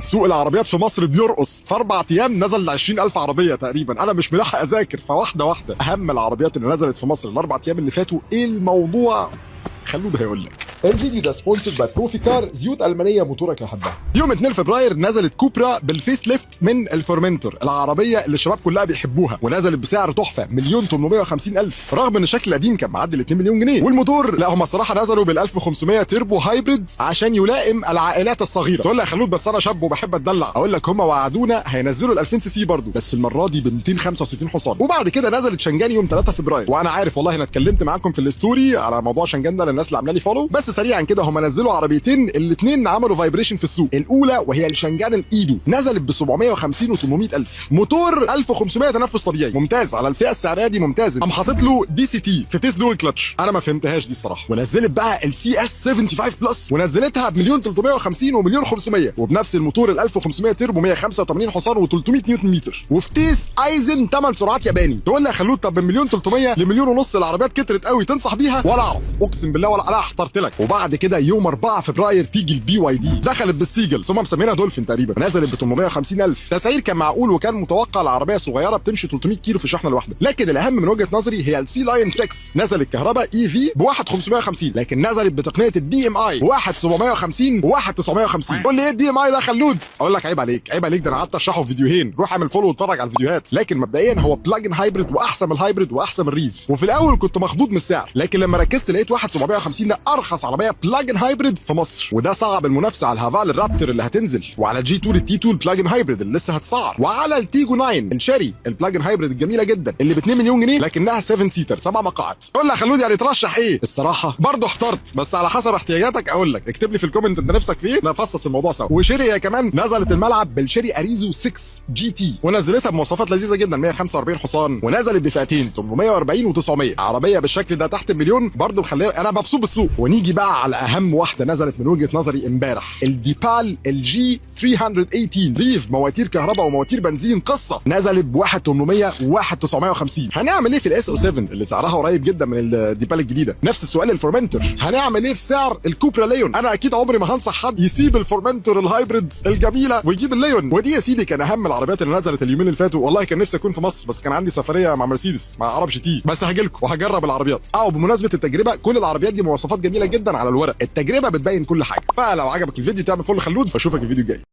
سوق العربيات في مصر بيرقص، في 4 ايام نزل 20,000 عربية تقريبا. انا مش ملاحق اذاكر، فواحدة واحده. اهم العربيات اللي نزلت في مصر ال4 ايام اللي فاتوا، ايه الموضوع؟ خلوده هيقول لك. الفيديو ده sponsored by بروفيكار، زيوت المانية موتورك يحبها. يوم 2 فبراير نزلت كوبرا بال facelift من الفورمنتور، العربية اللي الشباب كلها بيحبوها، ونزلت بسعر تحفة 1,850,000، رغم ان الشكل القديم كان معدي ال 2 مليون جنيه. والموتور لا، هم الصراحة نزلوا بال 1500 turbo hybrid عشان يلائم العائلات الصغيره. تقول لي يا خلود بس انا شاب وبحب اتدلع، اقول لك هم وعدونا هينزلوا ال 2000 سي سي برضه، بس المرة دي ب 265 حصان. وبعد كده نزلت شنجان يوم 3 فبراير، وانا عارف والله انا اتكلمت معاكم في ال story على موضوع شنجان ده للناس اللي عامله لي follow، بس سريعا كده هم نزلوا عربيتين، الاثنين عملوا vibration في السوق. الاولى وهي الشنجان الايدو، نزلت ب 750 و800 الف، موتور 1500 تنفس طبيعي، ممتاز على الفئة السعرية دي ممتاز. قام حاطط له DCT فتيس dual clutch، انا ما فهمتهاش دي الصراحه. ونزلت بقى ال CS 75 Plus، ونزلتها بمليون 350 ومليون 500، وبنفس الموتور ال 1500 تربو 185 حصان و300 نيوتن متر، وفتيس ايزن 8 سرعات ياباني. تقول لي يا خلود طب من مليون 300 لمليون ونص العربيات كترت قوي، تنصح بيها؟ ولا اعرف، اقسم بالله ولا انا احترت لك. وبعد كده يوم 4 فبراير تيجي ال BYD، دخلت بالسيجل ثم مسمينها دولفين تقريبا، نزلت ب 850,000. تسعير كان معقول وكان متوقع، العربية صغيرة بتمشي 300 كيلو في الشحنة الواحده. لكن الاهم من وجهه نظري هي ال Sealion 6، نزلت كهرباء EV ب 1,550، لكن نزلت بتقنية ال DM-i 1,750 و1,950. قول لي ايه ال DM-i ده خلود؟ اقول لك عيب عليك، عيب عليك، ده انا قعدت اشرحه في فيديوهين، روح اعمل follow واتفرج على الفيديوهات. لكن مبدئيا هو plug-in hybrid، واحسن من ال hybrid واحسن من ال REEV. وفي الاول كنت مخضوض من السعر، لكن لما ركزت لقيت 1,750 ده ارخص عربية plug-in hybrid في مصر، وده صعب المنافسة على الهافال الرابتر اللي هتنزل، وعلى Jetour ال T2 ال plug-in hybrid اللي لسه هتسعر، وعلى التيجو 9 الشيري ال plug-in hybrid الجميلة جدا اللي ب 2 مليون جنيه لكنها 7 seater 7 مقاعد. قول لي يا خلود يعني ترشح ايه؟ الصراحة برضه احترت، بس على حسب احتياجاتك اقول لك. اكتب لي في ال comment انت نفسك في ايه، نفصص الموضوع سوا. وشيري هي كمان نزلت الملعب بالشيري اريزو 6 GT، ونزلتها بمواصفات لذيذة جدا، 145 حصان، ونزلت بفئتين 840 و900. عربية بالشكل ده تحت المليون برضه مخليه انا مبسوط بالسوق. ونيجي بقى على اهم واحدة نزلت من وجهه نظري امبارح، الديبال ال G 318 REEV، مواتير كهرباء ومواتير بنزين، قصة نزلت ب 1800 و1950. هنعمل ايه في ال S07 اللي سعرها قريب جدا من الديبال الجديده؟ نفس السؤال الفورمنتر، هنعمل ايه في سعر الكوبرا ليون؟ انا اكيد عمري ما هنصح حد يسيب الفورمنتر ال hybrid الجميلة ويجيب الليون. ودي يا سيدي كان اهم العربيات اللي نزلت اليومين اللي فاتوا. والله كان نفسي اكون في مصر، بس كان عندي سفرية مع مرسيدس مع عرب GT، بس هاجي لكم وهجرب العربيات. وبمناسبة التجربه، كل العربيات دي مواصفات جميلة جدا على الورق، التجربة بتبين كل حاجه. فلو عجبك الفيديو تعمل follow خلود، واشوفك الفيديو الجاي.